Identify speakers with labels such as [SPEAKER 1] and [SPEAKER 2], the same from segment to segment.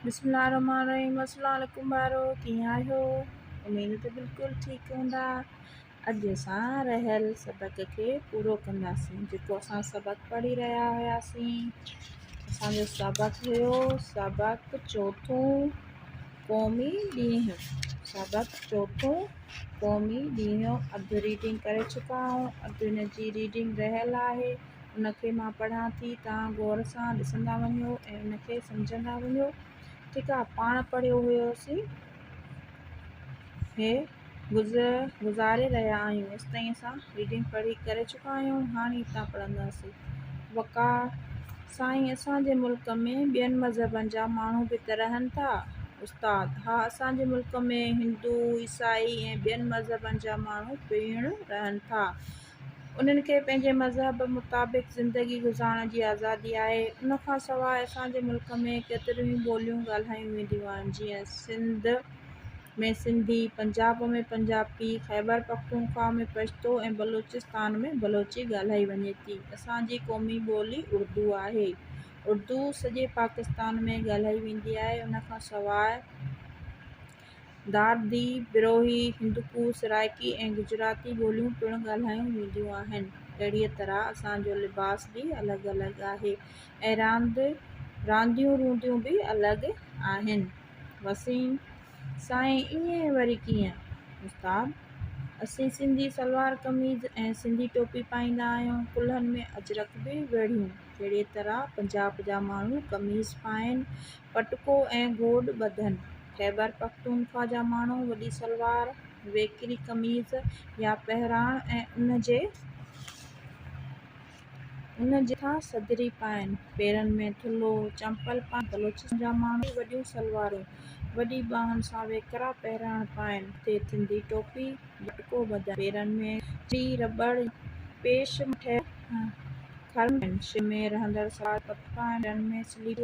[SPEAKER 1] بسم الله الرحمن الرحيم السلام عليڪم ٻارو ڪيئن آهيو اميد ته بلڪل ٺيڪ هوندا اڄ اسان رهيل سبق کي پورو ڪنداسين جيڪو اسان سبق پڙهي رهيا هياسين اسان جو سبق هيو سبق چوٿون قومي ڏينهن سبق چوٿون قومي ڏينهن اڌ ريڊنگ ڪري چڪا آهيون اڌ هن جي ريڊنگ رهيل آهي ان کي مان پڙهان ٿي توهان غور سان ڏسندا وڃو ۽ ان کي سمجهندا وڃو ٺيڪ آ پاڻ پڙهيو هيوسين هي گذاري رهيا آهيون هيستائين اسان ريڊنگ پڙهي ڪري چڪا آهيون هاڻي هتان پڙهنداسين وقار سائين اسان جي ملڪ ۾ ٻين مذهبن جا ماڻهو به ته رهن ٿا استاد ها اسان جي ملڪ ۾ هندو عيسائي ۽ ٻين مذهبن جا ماڻهو پڻ رهن ٿا انهن کي پنهنجي مذهب مطابق زندگي گذارڻ جي آزادي آهي. ان کان سواء اسان جي ملڪ ۾ ڪيتريون ئي ٻوليون ڳالهايون وينديون آهن، جيئن سنڌ ۾ سنڌي، پنجاب ۾ پنجابي، خيبرپختونخوا ۾ پشتو ۽ بلوچستان ۾ بلوچي ڳالهائي وڃي ٿي. اسان جي قومي ٻولي اردو آهي. اردو سڄي پاڪستان ۾ ڳالهائي ويندي آهي. ان کان سواء داردي، بروهي، هندڪو، سرائيڪي ۽ گجراتي ٻوليون پڻ ڳالهايون وينديون آهن. اهڙيء طرح اسان جو لباس به الڳ الڳ آهي ۽ راند رانديون رونديون به الڳ آهن. وسيم، سائين ائين وري ڪيئن؟ استاد، اسين سنڌي سلوار قميض ۽ سنڌي ٽوپي پائيندا آهيون، ڪلهن ۾ اجرڪ به ويڙهيون. جهڙيء طرح پنجاب جا ماڻهو قميص پائين، پٽڪو ۽ گوڏ ٻڌن. خيبر پختونخوا جا ماڻهو وڏي سلوار، ويڪري قميص يا پهراڻ ۽ ان جي مٿان صدري پائين. پيرن ۾ ٿلهو چمپل پائين. بلوچستان جا ماڻهو وڏيون سلوارون، وڏي ٻانهن سان ويڪرا پهراڻ پائين. مٿي ٿنڌي ٽوپي يا پٽڪو ٻڌن. پيرن ۾ چڙي، رٻڙ يا پيش مان ٺهيل خرم پائين. شهر ۾ رهندڙ سلوار پتلون پائين. پيرن ۾ سليپر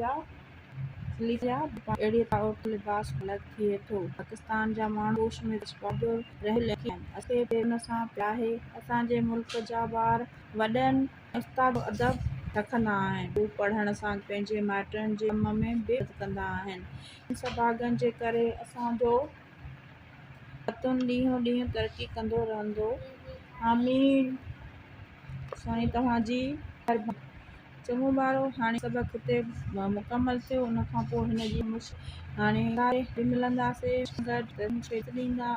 [SPEAKER 1] يا بوٽ پائين. اهڙيء طرح عورتن جو لباس به الڳ ٿئي ٿو. پاڪستان جا ماڻهو خوش مزاج، بهادر، رحم دل ۽ سخي آهن. اسان کي به ان سان پيار آهي. اسان جي ملڪ جا ٻار وڏن ۽ استاد جو ادب رکندا آهن. هو پڙهڻ سان گڏ پنهنجي مائٽن جي ڪم ۾ به مدد ڪندا آهن. انهن سڀاڳن جي ڪري اسان جو وطن ڏينهون ڏينهن ترقي ڪندو رهندو. آمين. سائين توهان جي مهرباني. چڱو ٻارو هاڻي سبق هتي مڪمل ٿيو ان کان پوء هن جي هاڻي وري ملنداسين گڏ ڏيندا.